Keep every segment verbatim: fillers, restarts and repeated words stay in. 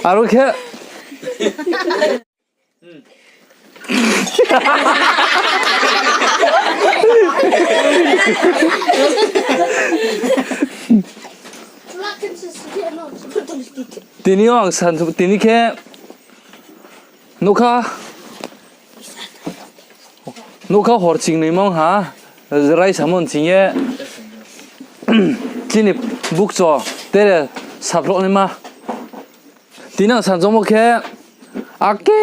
Aro khe. Tini yo ang san, tini khe nukha, nukha hor chingnoi mong ha, raisa mon ching ye, chini bukcho tere saphloh naima. Tini ang sanjamo khe, ake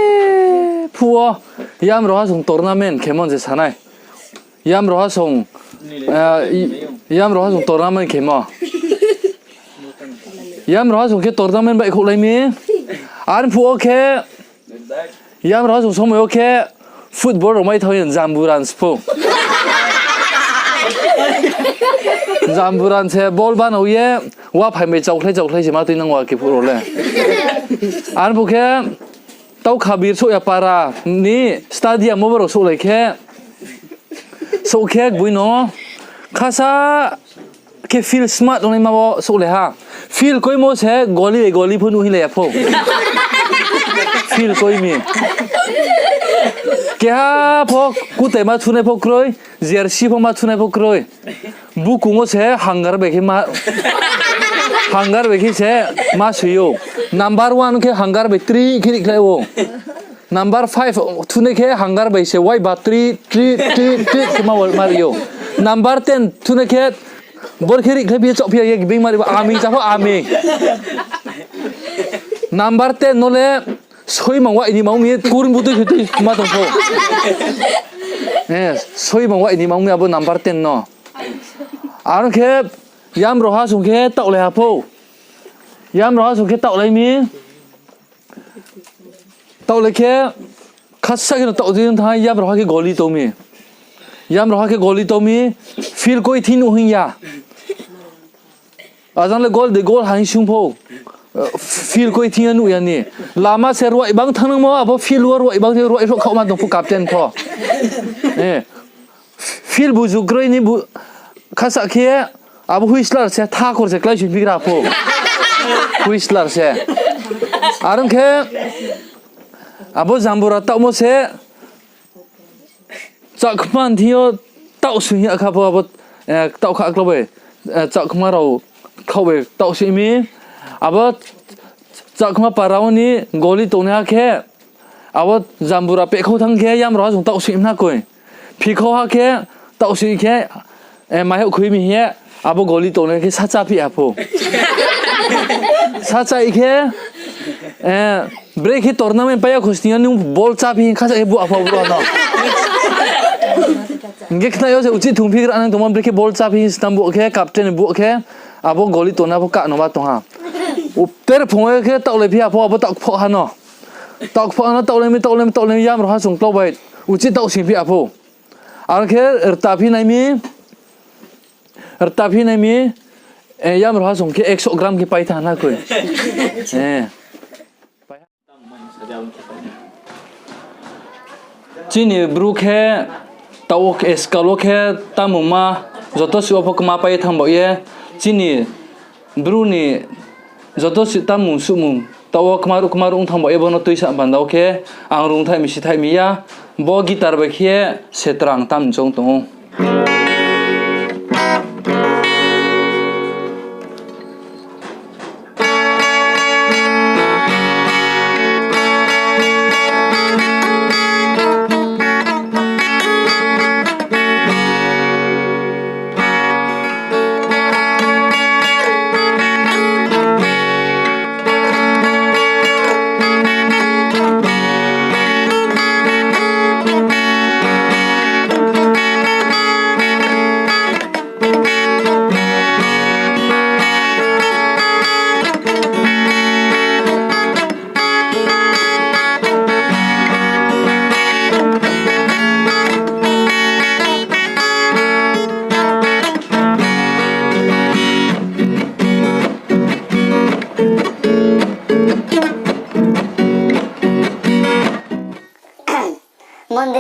phuh wo Yamroha song tournament khemo je sanai. Yamroha song, eh, i-, Yamroha song tournament khemo. Yamroha song khe tournament baihkhouhlai mi. Arphuh wo khe, Yamroha song somoi wo khe football rao mai thao ye Jamburan se pho. Jamburan se ball banao ye, wa phai bai chaukhlai chaukhlai se ma tuinang wa khe phuh rao le. Arphuh khe, Taukhabir souh ya para ni stadium wo bo rao souhlai khe, souh khe gboi no khasa khe field smart ongnaima wo souhlai ha. Field koimo se goli bai goli pho nuh hinglai ya pho. Field koi mi. Keha pho kutai ma thunai pho kroi, jersey pho ma thunai pho kroi. Bukung wo se hunger bai khe ma, hunger bai khe se ma soi ou. Number one khe hunger bai tri khe rikhlai ou. Number five thunai khe hunger bai se wai ba tri, tri, tri, tri khe ma wal mari ou. Number ten thunai khe bor khe rikhlai phi ye chaoh phi ya ye bing mari ba ami chapho ami. Number ten no le soimang wa ini mang mi ye kuring bu tui tui ma tong pho. Eh, soimang wa ini mang mi abo number ten no. Aro khe Yamroha song khe taohlai ha pho. Yamroha song khe taohlai mi. Taohlai khe khasa khe no taoh di thanng Yamroha khe goli tong mi. Yamroha khe goli tong mi. Field koi thing nuh hing ya. Ajang le goal de goal ha hing sung pho. Field koi thing ya nuh ya ni. Lama se ruai bang thanng nangmo abo field wo ruai bang ruai rao khaoh ma tong pho captain pho. Eh. Field buju kroi ni bu-, khasa khe abo Whistler se thakhor se kláisoi bigra pho. Whistler se. Are ong khe abo Jambura taohmo se Chakma ni thing yo taoh soi hing ya kha pho abo, eh, taoh kha klau bai, eh, Chakma rao khaoh bai taoh soi mi. Abo Chakma para wo ni goli tongnaiha khe, abo Jambura pehkhau thanng khe Yamroha song taoh soi hna koi. Phikhau ha khe taoh soi khe, eh, maihoh khui mi hing ye, abo goli tongnai khe sa chá phi ya pho. Sa chá khe, eh, brekhe tournament pai ya khosning yo nung ball chá phi hing khasa khe bu apho bro no. Hing khe khna yo se uchih thung phi gra nang tongmo brekhe ball chá phi hing stam bu khe captain bu khe abo goli tongnai pho kah no ba tong ha. Ter phung khe taohlai phi ya pho abo taoh kphoh ha no. Taoh kphoh ha no taohlai mi, taohlai mi, taohlai mi Yamroha song klau bai. Uchih taoh sing phi ya pho. Aro khe rta phi nai mi, rta phi nai mi, eh, Yamroha song khe ekso gram khe pai thanng na koi. Eh. Chini Bru khe taoh wo khe, eh, skal wo khe tamungma joto suh wo pho kma pai thanng bao ye. Chini Bru ni joto suh tamung suhmung taoh wo kmaruh kmaruh ong thanng bao ye bo no tuisa panda wo khe ang rungthaih mi sithaih mi ya. Bo guitar bai khe setrang tam choung tong ou.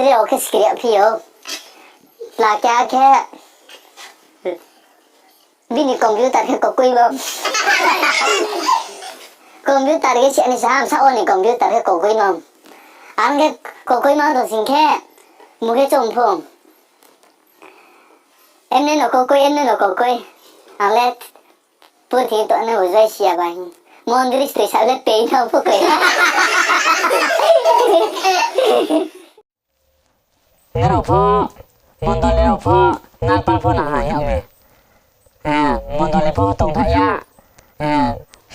Rao khe skri yagphi ou. Tla keha khe bini computer khe kokoimo. Computer khe si ani sa hamsa o ni computer khe kokoimo. Ang khe kokoimo tong sing khe, bung khe choung pho. Emne no kokoi, emne no kokoi. Ang le purthimbi tongnai bo jai si ya bai. Mondri stoi sa le pei no pho koi. Nrao pho, mondoli rao pho, nalpal pho nang ha yag mi. Mondoli pho tongthaih ya,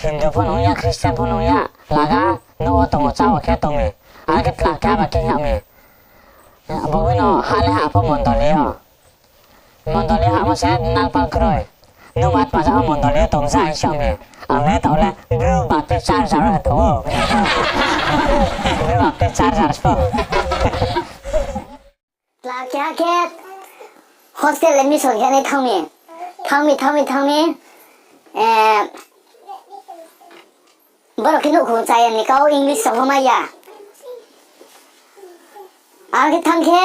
Hindu pho nung ya, Christian pho nung ya, laga, nouh wo tong wo chá wo khe tong mi. Are khe tla keha ba khe yag mi. Abo boi no ha le ha pho mondoli yo. Mondoli hamo se nalpal kroi. Nung ba tma jao mondoli yo tong ja hing sa mi. Ang le taoh le Bru Baptist Church aro tong ou. Bru Baptist Church aro. Tla keha khe hostel admission khe nai thanng mi. Thanng mi, thanng mi, thanng mi. Borok khe nouhkhong chaya ni kau English rao pho mai ya. Ang khe thanng khe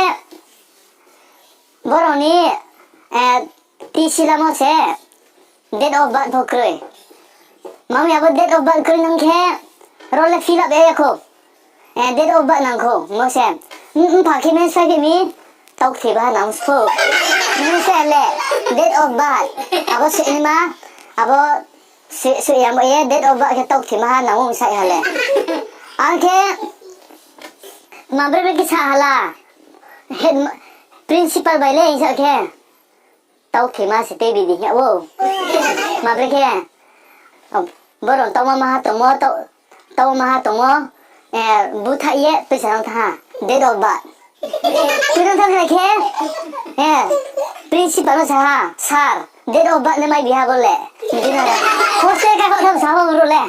borok ni tisi lamo se date of birth pho kroi. Mami abo date of birth kroi nang khe ro le fill up ya ya khou. Date of birth nang khou mo se. Mpha khe mensai phi mi, taukthoi baha nang sphou. Mensai le date of birth abo se nima, abo se ya mo ye date of birth khe taukthoi maha nang ou sai ha le. Ang khe ma bre bre khe sa hala. Principal bai le hing sa khe, taukthoi ma se tei bidi hing yag ou. Ma bre khe, borok tauma maha tongmo, tauma maha tongmo, búthaih ye tuisa nang thanng ha, date of birth. Tuinang thanng khe, principal no sa ha, sir, date of birth le mai bi ha bo le. Hostel kha kho tham sa ha brouh le.